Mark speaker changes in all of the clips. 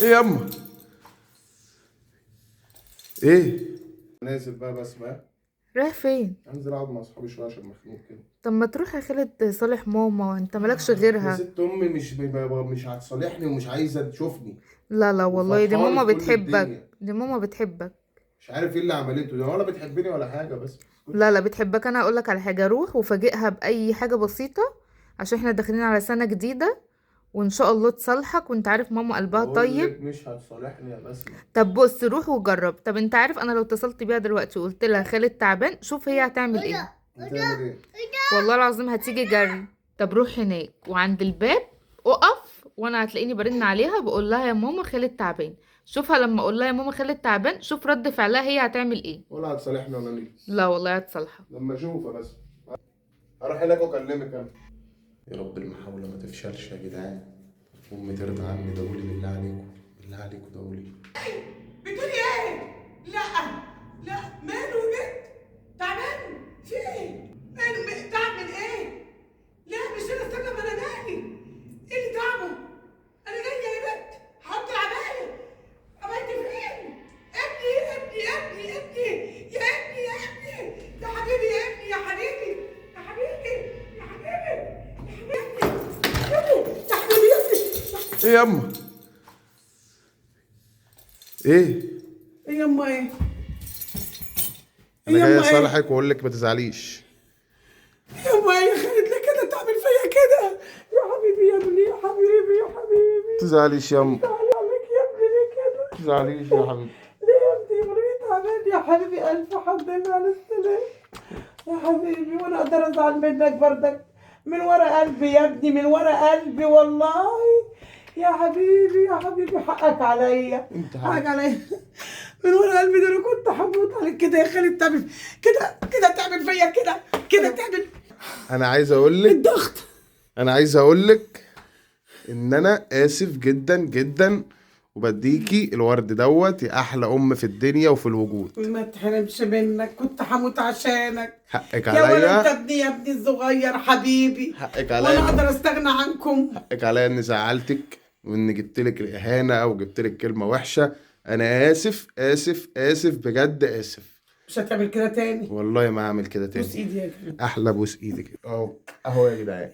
Speaker 1: ايه ياما؟ ايه؟
Speaker 2: نازل بقى بس بقى.
Speaker 3: رايح فين؟
Speaker 2: انزل اقعد مع اصحابي شوية عشان مخنوق كده.
Speaker 3: طب ما تروح يا خالد صالح ماما، انت مالكش غيرها.
Speaker 2: يا ست امي مش هتصالحني ومش عايزه تشوفني.
Speaker 3: لا لا والله دي
Speaker 2: وفرحانة
Speaker 3: ماما
Speaker 2: في كل
Speaker 3: بتحبك،
Speaker 2: الدنيا.
Speaker 3: دي ماما بتحبك.
Speaker 2: مش عارف ايه اللي عملته ده، ولا بتحبني ولا حاجة. بس
Speaker 3: لا لا بتحبك. انا هقول لك على حاجة، روح وفاجئها باي حاجة بسيطة عشان احنا داخلين على سنة جديدة وان شاء الله تصالحك، وانت عارف ماما قلبها
Speaker 2: بقول
Speaker 3: طيب.
Speaker 2: لك مش هتصالحني يا بسمه.
Speaker 3: طب بص روح وجرب. طب انت عارف انا لو اتصلت بيها دلوقتي وقلت لها خالد تعبان، شوف هي هتعمل ايه.
Speaker 2: هتعمل ايه؟
Speaker 3: والله العظيم هتيجي جري. طب روح هناك وعند الباب اقف، وانا هتلاقيني برن عليها بقول لها يا ماما خالد تعبان. شوفها لما اقول لها يا ماما خالد تعبان، شوف رد فعلها هي هتعمل ايه.
Speaker 2: ولا هتصالحني ولا ليه؟
Speaker 3: لا والله هتصالحك.
Speaker 2: لما اشوف يا بسمه هروح هناك واكلمك انا. يا رب المحاولة ما تفشلش يا جدعان. امي ترضى عني، دعولي بالله عليكم، بالله عليكم دعولي.
Speaker 4: بتقولي ايه؟ لا لا ماله يا بنت؟ تعبان؟ في ايه؟ ماله؟ تعب من ايه؟ لا مش انا، استنى ما انا مالي؟ ايه اللي تعبه؟ انا جاية يا بنت هحط العباية. عبايتي فين؟ ابني ابني ابني ابني يا ابني يا ابني يا حبيبي يا ابني يا حبيبي يا حبيبي يا حبيبي يا حبيبي يا حبيبي يا ابني.
Speaker 1: ايه ياما؟ ايه؟
Speaker 4: ايه يما ايه؟
Speaker 2: انا جاي
Speaker 4: يما ايه؟
Speaker 2: اصالحك واقول لك ما تزعليش.
Speaker 4: يما ايه يا خالد؟ ليه كده تعمل فيا كده؟ يا حبيبي يا ابني يا حبيبي يا حبيبي.
Speaker 2: ما تزعليش ياما.
Speaker 4: تعالي عليك يا ابني ليه كده؟
Speaker 2: ما تزعليش يا حبيبي.
Speaker 4: ليه يا ابني؟ وليه تعبان يا حبيبي؟ ألف حمد لله على السلامة يا حبيبي. وأنا أقدر أزعل منك بردك؟ من ورا قلبي يا ابني، من ورا قلبي والله يا حبيبي يا حبيبي. حقك عليا،
Speaker 2: انت
Speaker 4: حقك عليا من ورا قلبي. ده انا كنت هموت عليك كده يا خالد. تعمل كده كده، تعمل فيا كده كده، تعمل
Speaker 2: انا عايز اقول لك
Speaker 4: الضغط.
Speaker 2: انا عايز اقول لك ان انا اسف جدا جدا، وبديكي الورد دوت يا احلى ام في الدنيا وفي الوجود.
Speaker 4: ما تحرمش منك، كنت هموت عشانك
Speaker 2: حقك
Speaker 4: يا ولد. انت
Speaker 2: عليا،
Speaker 4: ابني يا ابني الصغير حبيبي،
Speaker 2: حقك
Speaker 4: وانا
Speaker 2: عليا،
Speaker 4: اقدر استغنى عنكم؟
Speaker 2: حقك عليا اني زعلتك وان جبتلك الاهانة او جبتلك كلمة وحشة. انا اسف اسف اسف بجد اسف.
Speaker 4: مش هتعمل كده تاني؟
Speaker 2: والله ما هعمل كده
Speaker 4: بوس
Speaker 2: تاني.
Speaker 4: ايدي يا كريم.
Speaker 2: احلى بوس ايدك اهو اهو يا جدعان.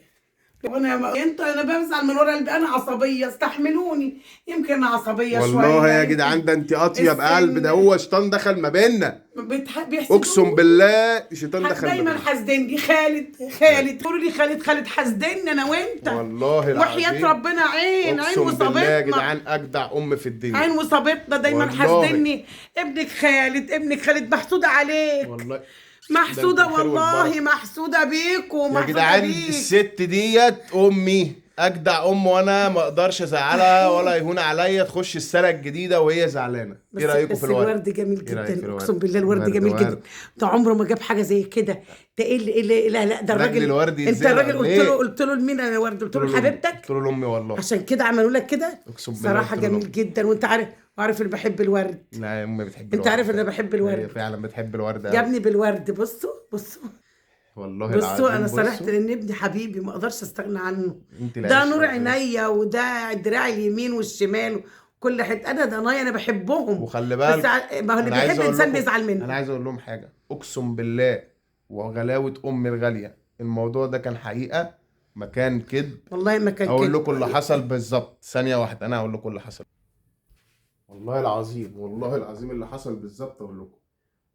Speaker 4: وانا انت انا بزعل من ورا قلبي، انا عصبية استحملوني، يمكن انا عصبية شوية.
Speaker 2: والله يا جدعان ده انت اطيب قلب، ده هو شيطان دخل ما بيننا.
Speaker 4: بيحسدوني.
Speaker 2: اقسم بالله شيطان دخل ما
Speaker 4: دايما
Speaker 2: بيننا.
Speaker 4: حاسدني خالد خالد، قولوا لي خالد خالد، حاسدني انا وانت
Speaker 2: والله العظيم
Speaker 4: وحياة ربنا. عين عين
Speaker 2: اقسم بالله يا
Speaker 4: وصابتنا،
Speaker 2: جدعان اجدع ام في الدنيا.
Speaker 4: عين وصابتنا دايما
Speaker 2: والله.
Speaker 4: حاسدني. ابنك خالد، ابنك خالد محسوده عليك،
Speaker 2: والله
Speaker 4: محسوده
Speaker 2: ده انت الخير
Speaker 4: والله،
Speaker 2: والبركة.
Speaker 4: محسوده بيكم،
Speaker 2: يا
Speaker 4: محسوده
Speaker 2: جدعان
Speaker 4: بيك.
Speaker 2: الست ديت امي اجدع ام، وانا ما اقدرش ازعلها ولا يهون عليا تخش السنة الجديدة وهي زعلانة. ايه رايكم
Speaker 4: بس
Speaker 2: في الورد؟
Speaker 4: الورد جميل
Speaker 2: إيه رأيك في
Speaker 4: جدا،
Speaker 2: الورد؟
Speaker 4: اقسم بالله الورد
Speaker 2: الورد
Speaker 4: جميل جدا.
Speaker 2: ورد.
Speaker 4: ده عمره ما جاب حاجة زي كده. ده ايه اللي ايه اللي لا لا ده
Speaker 2: رجل
Speaker 4: الراجل،
Speaker 2: الورد
Speaker 4: انت
Speaker 2: يتزرع
Speaker 4: الراجل قلت
Speaker 2: ليه؟
Speaker 4: له، قلت له لمين انا ورد؟ قلت له لحبيبتك،
Speaker 2: قلت له لامي والله.
Speaker 4: عشان كده عملوا لك كده.
Speaker 2: اقسم بالله
Speaker 4: صراحة
Speaker 2: قلت له
Speaker 4: جميل
Speaker 2: لأمي.
Speaker 4: جدا. وانت عارف، وعارف اللي بحب الورد.
Speaker 2: لا يا امي بتحب
Speaker 4: انت
Speaker 2: الورد.
Speaker 4: عارف ان انا بحب الورد.
Speaker 2: هي فعلا بتحب الورد أوي.
Speaker 4: جابني بالورد. بصوا بصوا
Speaker 2: والله
Speaker 4: بصوا،
Speaker 2: العظيم.
Speaker 4: انا صرحت
Speaker 2: بصوا.
Speaker 4: لان ابني حبيبي ما اقدرش استغنى عنه.
Speaker 2: انت
Speaker 4: ده
Speaker 2: العيش
Speaker 4: نور
Speaker 2: والله.
Speaker 4: عينيا، وده دراعي اليمين والشمال كل حتة. انا ده نايا، انا بحبهم.
Speaker 2: وخلي
Speaker 4: بس
Speaker 2: بالك
Speaker 4: ما هو اللي
Speaker 2: أنا عايز
Speaker 4: بيحب
Speaker 2: أقول
Speaker 4: انسان
Speaker 2: لكم-
Speaker 4: بيزعل منه.
Speaker 2: انا عايز اقول لهم حاجة، اقسم بالله وغلاوه امي الغالية الموضوع ده كان حقيقة ما كان كذب.
Speaker 4: والله ما كان
Speaker 2: اقول
Speaker 4: كده.
Speaker 2: لكم اللي حصل بالظبط، ثانية واحدة انا هقول لكم اللي حصل. والله العظيم، والله العظيم اللي حصل بالظبط اقول لكم.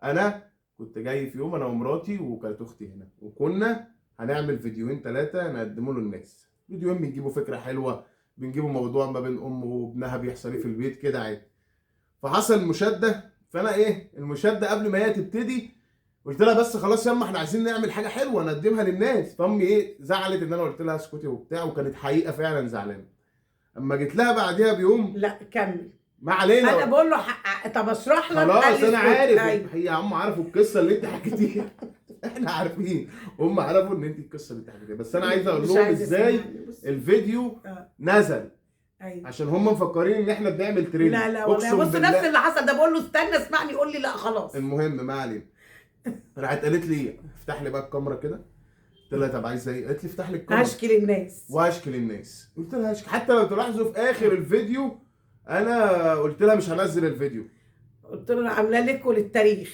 Speaker 2: انا كنت جاي في يوم انا ومراتي وكانت اختي هنا، وكنا هنعمل فيديوهين ثلاثة نقدمه للناس. فيديوهين بنجيبوا فكرة حلوة، بنجيبوا موضوع ما بين ام وابنها بيحصل ايه في البيت كده عادي. فحصل مشاده، فانا ايه المشاده قبل ما هي تبتدي قلت لها بس خلاص ياما احنا عايزين نعمل حاجة حلوة نقدمها للناس. فامي ايه زعلت ان انا قلت لها اسكتي وبتاع، وكانت حقيقة فعلا زعلانة. اما جيت لها بعديها بيوم،
Speaker 4: لا كمل،
Speaker 2: ما علينا
Speaker 4: انا بقول له طب اشرح لك.
Speaker 2: خلاص
Speaker 4: قال لي
Speaker 2: انا
Speaker 4: اسكت.
Speaker 2: عارف.
Speaker 4: أيوة.
Speaker 2: هي هم عرفوا القصة اللي انت حكيتيها. احنا عارفين، هم عرفوا ان انت القصة اللي انت حكيتيها، بس انا عايز اقول
Speaker 4: مش
Speaker 2: لهم
Speaker 4: عايز
Speaker 2: ازاي
Speaker 4: يسمعني. بص.
Speaker 2: الفيديو نزل.
Speaker 4: أيوة.
Speaker 2: عشان هم مفكرين ان احنا بنعمل ترند.
Speaker 4: لا لا والله
Speaker 2: اقسم
Speaker 4: بص
Speaker 2: بالله.
Speaker 4: نفس اللي حصل ده، بقول له استنى اسمعني، يقول لي لا خلاص.
Speaker 2: المهم ما علينا. راحت قالت لي افتح لي بقى الكاميرا كده. قلت لها طب عايزه ايه؟ قالت لي افتح لي الكاميرا
Speaker 4: هشكي للناس.
Speaker 2: واشكي للناس. قلت لها هشكي. حتى لو تلاحظوا في اخر الفيديو انا قلت لها مش هنزل الفيديو،
Speaker 4: قلت له انا عاملاه لكم للتاريخ.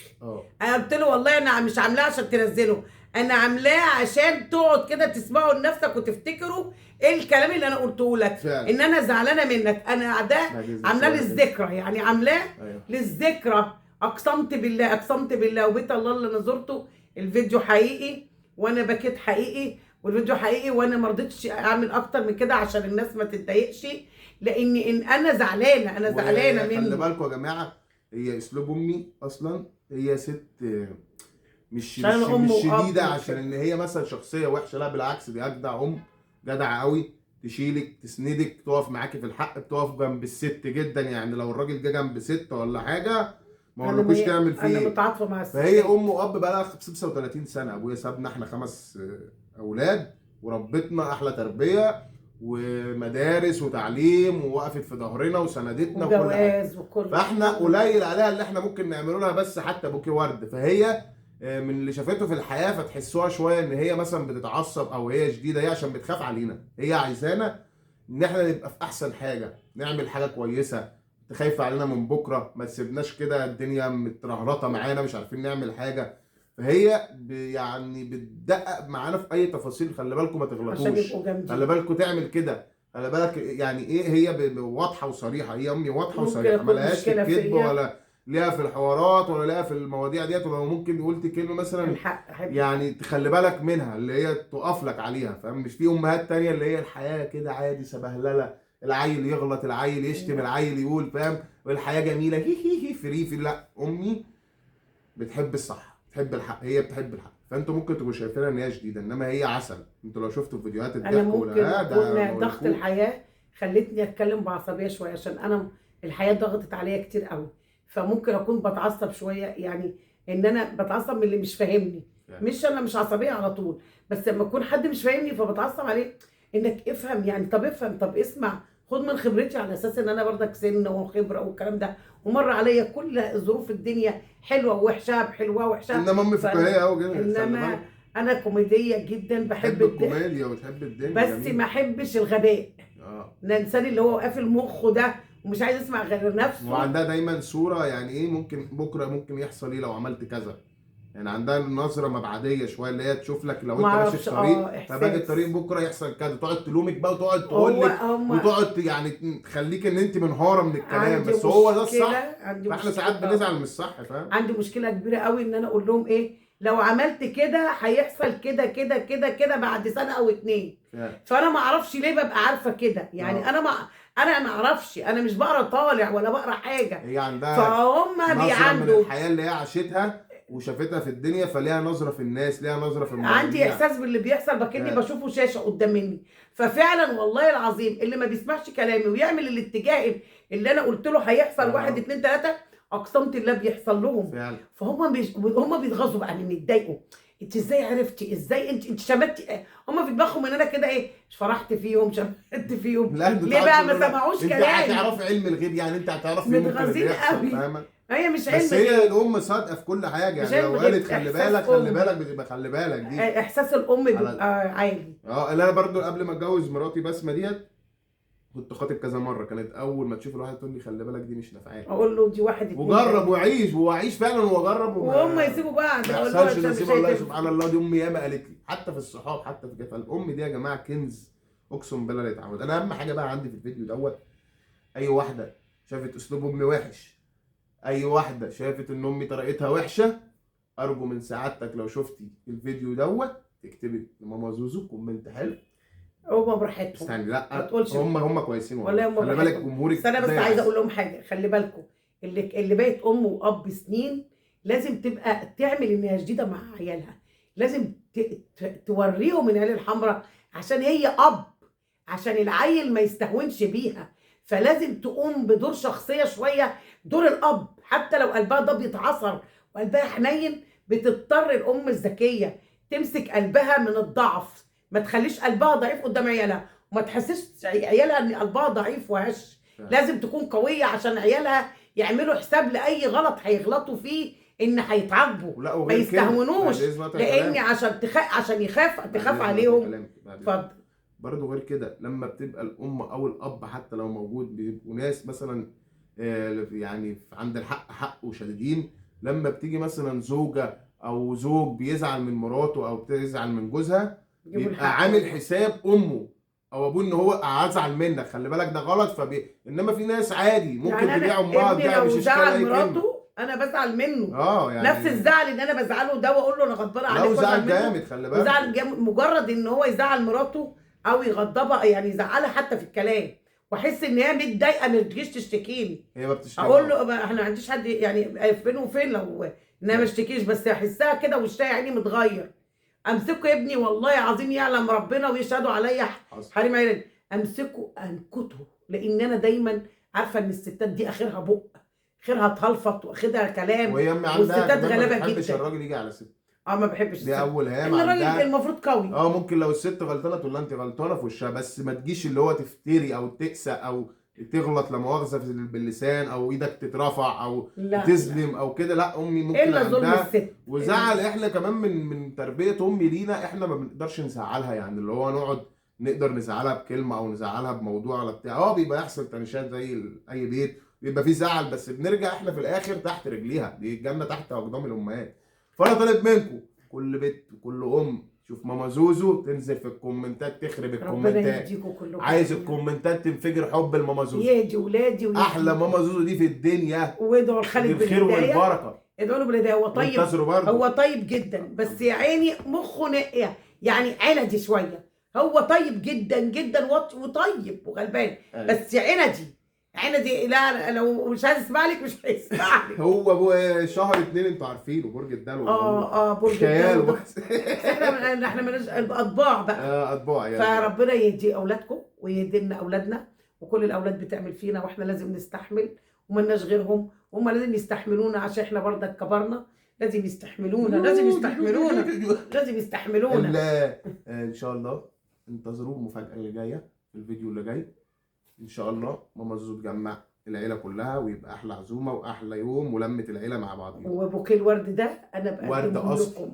Speaker 4: انا قلت له والله انا مش عاملاه عشان تنزله، انا عاملاه عشان تقعد كده تسمعه لنفسك وتفتكروا ايه الكلام اللي انا قلته لك فعلا. ان انا زعلانة منك، انا ده عاملاه للذكرى، يعني عاملاه للذكرى. اقسمت بالله، اقسمت بالله وبيت الله اللي انا زرته، الفيديو حقيقي وانا بكيت حقيقي، والفيديو حقيقي وانا ما رضيتش اعمل اكتر من كده عشان الناس ما تتضايقش، لان ان انا زعلانة، انا زعلانة منه.
Speaker 2: خلي بالكم يا جماعة، هي اسلوب امي اصلا، هي ست مش شديدة عشان ان هي مثلا شخصية وحشة، لا بالعكس، دي اجدع ام، جدعه قوي، تشيلك تسندك، تقف معاكي في الحق، بتقف جنب الست جدا. يعني لو الراجل جه جنب ست ولا حاجة ما اقولكوش تعمل فيه.
Speaker 4: انا متعاطفه مع الست.
Speaker 2: فهي ام واب بقى لها 35 سنة، ابويا سابنا احنا 5 اولاد وربتنا احلى تربيه ومدارس وتعليم، ووقفت في ظهرنا وسندتنا وكل حاجة، وكل فاحنا قليل عليها اللي احنا ممكن نعمله لها، بس حتى بوكي ورد. فهي من اللي شافته في الحياة فتحسوها شوية ان هي مثلا بتتعصب او هي شديدة، هي عشان بتخاف علينا، هي عايزانا ان احنا نبقى في احسن حاجة، نعمل حاجة كويسة، خايفة علينا من بكره، ما تسيبناش كده الدنيا مترهرطه معانا مش عارفين نعمل حاجة. فهي يعني بتدقق معانا في اي تفاصيل، خلي بالكم ما تغلطوش، خلي بالكم تعمل كده، خلي بالك يعني ايه، هي واضحة وصريحة، هي امي واضحة وصريحة، ملهاش في الكذب ولا ليها في الحوارات ولا ليها في المواضيع ديت. ولو ممكن قلت كلمة مثلا يعني تخلي بالك منها، اللي هي تقف لك عليها، فاهم؟ مش في امهات تانية اللي هي الحياة كده عادي سبهلله، العيل يغلط، العيل يشتم، العيل يقول، فاهم؟ والحياة جميلة هي هي هي free free. لا، امي بتحب الصح، بتحب الحق، هي بتحب الحق. فانتوا ممكن تبقوا شايفينها ان هي شديدة، انما هي عسل. انتوا لو شفتوا فيديوهات الضحك ولا
Speaker 4: ده ضغط الحياة خلتني اتكلم بعصبيه شوية، عشان انا الحياة ضغطت عليا كتير قوي، فممكن اكون بتعصب شوية، يعني ان انا بتعصب من اللي مش فاهمني يعني. مش انا مش عصبية على طول، بس لما يكون حد مش فاهمني فبتعصب عليه، انك افهم يعني، طب افهم، طب اسمع، خد من خبرتي، على اساس ان انا برضك سن وخبره والكلام ده، ومر عليا كل ظروف الدنيا حلوة ووحشه، بحلوه وحشة.
Speaker 2: انما امي فكاهيه قوي كده،
Speaker 4: انما انا كوميدية جدا، بحب
Speaker 2: الكوميديا وتحب الدنيا،
Speaker 4: بس ما احبش الغباء. الانسان اللي هو قافل مخه ده ومش عايز يسمع غير نفسه،
Speaker 2: وعندها دايما صوره يعني ايه ممكن بكره ممكن يحصل ايه لو عملت كذا، يعني عندها نظره مبعديه شوية، اللي هي تشوف لك لو انت ماشي في طريق، فباجي الطريق بكره يحصل كذا، تقعد تلومك بقى وتقعد تقول لك وتقعد يعني تخليك ان انت منهاره من الكلام، بس هو ده الصح. فاحنا ساعات بنزعل من الصح، فاهم؟
Speaker 4: عندي مشكلة كبيرة قوي ان انا اقول لهم ايه، لو عملت كده هيحصل كده كده كده كده بعد سنة او 2. فانا ما اعرفش ليه ببقى عارفه كده يعني. انا ما اعرفش، انا مش بقرا طالع ولا بقرا حاجة،
Speaker 2: هي عندها
Speaker 4: فهم بيعندوا
Speaker 2: من الحياة اللي هي عاشتها وشافتها في الدنيا، فليها نظره في الناس، ليها نظره في المواضيع.
Speaker 4: عندي احساس باللي بيحصل بكني بشوفه شاشة قدام مني. ففعلا والله العظيم اللي ما بيسمعش كلامي ويعمل الاتجاه اللي انا قلت له هيحصل 1 2 3، اقسمت الله بيحصل لهم فعلا. فهم هم بيتغاظوا بقى مني، يتضايقوا، انت ازاي عرفتي، ازاي انت شمتي، هم في دماغهم ان انا كده ايه، فرحت فيهم، شمت فيهم. ليه بقى ما سمعوش كلامي؟
Speaker 2: انت هتعرفي علم الغيب يعني، انت هتعرفي ممكن اللي يحصل، فاهمه؟
Speaker 4: هي مش علم،
Speaker 2: بس هي الام صادقة في كل حاجة يعني. لو قالت خلي بالك خلي بالك بتبقى خلي بالك، دي
Speaker 4: احساس الام بيبقى عالي.
Speaker 2: انا برضو قبل ما اتجوز مراتي بسمه ديت كنت خاطب كذا مرة، كانت اول ما تشوف الواحد تقول لي خلي بالك دي مش نافعاك،
Speaker 4: اقول له دي 1 2
Speaker 2: وجرب وعيش، واعيش فعلا واجرب،
Speaker 4: وهم يسيبوا بعض،
Speaker 2: ما يحصلش نصيب. والله سبحان الله، دي امي ياما قالت لي، حتى في الصحاب، حتى في كده. فالام دي يا جماعة كنز، اقسم بالله لا يتعود. انا اهم حاجة بقى عندي في الفيديو دوت، اي واحدة شافت اسلوب امي وحش، اي واحدة شافت ان امي طريقتها وحشة، ارجو من سعادتك لو شفتي الفيديو دوت تكتبي لماما زوزو comment حلو.
Speaker 4: هما براحتهم،
Speaker 2: استني، لا ما تقولش، هم كويسين والله، خلي بالك جمهورك.
Speaker 4: بس انا بس عايزه اقول لهم حاجة، خلي بالكم اللي بقت ام واب سنين لازم تبقى تعمل انها شديدة مع عيالها، لازم توريهم العين الحمراء، عشان هي اب، عشان العيل ما يستهونش بيها. فلازم تقوم بدور شخصية شوية، دور الاب، حتى لو قلبها ده بيتعصر وقلبها حنين، بتضطر الام الذكية تمسك قلبها من الضعف، ما تخليش قلبها ضعيف قدام عيالها، وما تحسسش عيالها ان قلبها ضعيف وهش. لازم تكون قوية عشان عيالها يعملوا حساب لاي غلط هيغلطوا فيه ان هيتعاقبوا، ما يستهونوش، لان عشان عشان يخاف تخاف عليهم. اتفضل.
Speaker 2: برضو غير كده لما بتبقى الام او الاب حتى لو موجود بيبقوا ناس مثلا يعني عند الحق حق وشديدين. لما بتيجي مثلا زوجه او زوج بيزعل من مراته او بتزعل من جوزها، بيبقى عامل حساب امه او ابوه ان هو هزعل منك، خلي بالك ده غلط. انما في ناس عادي ممكن
Speaker 4: يعني
Speaker 2: تبيع امها،
Speaker 4: ده مش اشكال. لو زعل مراته انا بزعل منه، يعني نفس الزعل اللي انا بزعله ده واقول له انا غضبانه عليك.
Speaker 2: لو زعل جامد خلي بالك،
Speaker 4: زعل جامد، مجرد ان هو يزعل مراته او يغضبها، يعني يزعلها حتى في الكلام، واحس ان هي متضايقة ما تجيش تشتكيني،
Speaker 2: هي ما بتشتكي،
Speaker 4: اقول له احنا ما عنديش حد يعني فين وفين، لو ان انا ما اشتكيش، بس احسها كده وشها يعني متغير. امسكه يا ابني والله العظيم يعلم ربنا ويشهدوا عليا حريم عيالي، امسكه انكته، لان انا دايما عارفه ان الستات دي اخرها بق، اخرها تهلفط واخدها كلام،
Speaker 2: وهي امي عندها
Speaker 4: والستات غلابة
Speaker 2: ما بتحبش
Speaker 4: جدا.
Speaker 2: الراجل يجي على ست،
Speaker 4: ما بحبش
Speaker 2: دي اول هام
Speaker 4: ان الراجل المفروض قوي.
Speaker 2: ممكن لو الست غلطانة تقول لها انت غلطانة في وشها، بس ما تجيش اللي هو تفتري او تقسى او تغلط لا مؤاخذة باللسان او ايدك تترفع او
Speaker 4: لا
Speaker 2: تظلم او كده. لا امي ممكن
Speaker 4: الا ظلم
Speaker 2: عندها
Speaker 4: الست
Speaker 2: وزعل. احنا كمان من تربيه امي لينا احنا ما بنقدرش نزعلها، يعني اللي هو نقعد نقدر نزعلها بكلمه او نزعلها بموضوع ولا بتاع. بيبقى يحصل تنشات زي اي بيت، بيبقى فيه زعل، بس بنرجع احنا في الاخر تحت رجليها، دي الجنة تحت اقدام الامهات. فانا طالب منكم كل بيت وكل ام شوف ماما زوزو تنزل في الكومنتات تخرب
Speaker 4: ربنا
Speaker 2: الكومنتات،
Speaker 4: يهديكم كلكم،
Speaker 2: عايز الكومنتات تنفجر حب الماما زوزو،
Speaker 4: يهدي ولادي ويهدي
Speaker 2: احلى ماما زوزو دي في الدنيا.
Speaker 4: وادعوا لخالد
Speaker 2: بالخير
Speaker 4: بالهداية،
Speaker 2: والبركة،
Speaker 4: ادعوا له بالهداية. هو طيب، هو طيب جدا، بس يا عيني مخه يعني عندي شوية. هو طيب جدا جدا وطيب وغلبان، بس عندي عندي. لا لو مش عايز اسمع لك مش هيسمع لك.
Speaker 2: هو شهر 2 انتوا عارفينه، برج الدلو.
Speaker 4: برج الدلو. احنا مالناش اطباع بقى.
Speaker 2: اطباع يعني.
Speaker 4: فربنا يهدي اولادكم ويهدي لنا اولادنا، وكل الاولاد بتعمل فينا واحنا لازم نستحمل، ومالناش غيرهم، وهم لازم يستحملونا عشان احنا برضك كبرنا، لازم يستحملونا، لازم يستحملونا، لازم يستحملونا.
Speaker 2: ان شاء الله انتظروا المفاجاة اللي جاية في الفيديو اللي جاي ان شاء الله. ماما زوزو تجمع العيلة كلها ويبقى احلى عزومة واحلى يوم ولمه العيلة مع بعضينا.
Speaker 4: وبوكيه الورد ده انا بقدمه لكم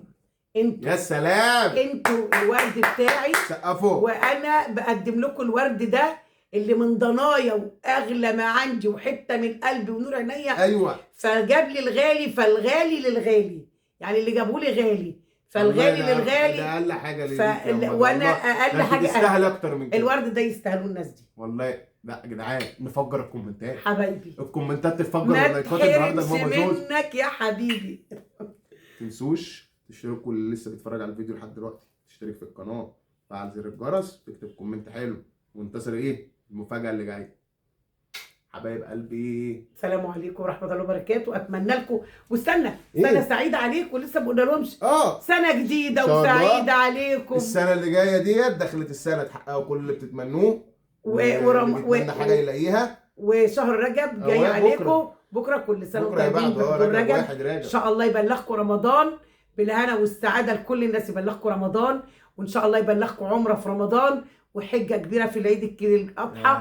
Speaker 4: انتوا.
Speaker 2: يا سلام،
Speaker 4: انتوا الورد بتاعي،
Speaker 2: سقفوا.
Speaker 4: وانا بقدم لكم الورد ده اللي من ضنايا واغلى ما عندي وحتة من قلبي ونور عينيا.
Speaker 2: ايوه،
Speaker 4: فجاب لي الغالي، فالغالي للغالي، يعني اللي جابه لي غالي، فالغالي للغالي.
Speaker 2: ده اقل حاجة ليك.
Speaker 4: وانا اقل حاجة
Speaker 2: تستاهل اكتر من كده.
Speaker 4: الورد ده يستاهلوه الناس دي
Speaker 2: والله. لا يا جدعان نفجر الكومنتات
Speaker 4: حبايبي،
Speaker 2: الكومنتات تفجر اللايكات النهارده لماما زوزو.
Speaker 4: منك يا حبيبي.
Speaker 2: تنسوش تشتركوا، اللي لسه بيتفرج على الفيديو لحد دلوقتي تشترك في القناة، فعل زر الجرس، تكتب comment حلو، وانتصر ايه المفاجاة اللي جاية. حبايب قلبي،
Speaker 4: السلام عليكم ورحمة الله وبركاته. اتمنى لكم واستنى سنة سعيدة عليكم، لسه ما قلنا لهمش سنة جديدة وسعيدة عليكم.
Speaker 2: السنة اللي جاية ديت دخلت السنة تحققوا كل اللي بتتمنوه، واتمنى حاجة يلاقيها.
Speaker 4: وشهر رجب جاي عليكم بكره، كل سنة وانتم طيبين. رجب ان شاء الله يبلغكم رمضان بالهنا والسعادة لكل الناس، يبلغكم رمضان، وان شاء الله يبلغكم عمره في رمضان وحجه كبيرة في العيد الاضحى.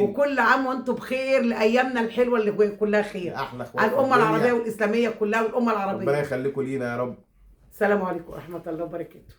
Speaker 4: وكل عام وانتم بخير لايامنا الحلوة اللي كلها خير.
Speaker 2: احلى اخوات
Speaker 4: على الامة العربية والاسلامية كلها والامه العربية.
Speaker 2: ربنا يخليكم لينا يا رب.
Speaker 4: السلام عليكم ورحمة الله وبركاته.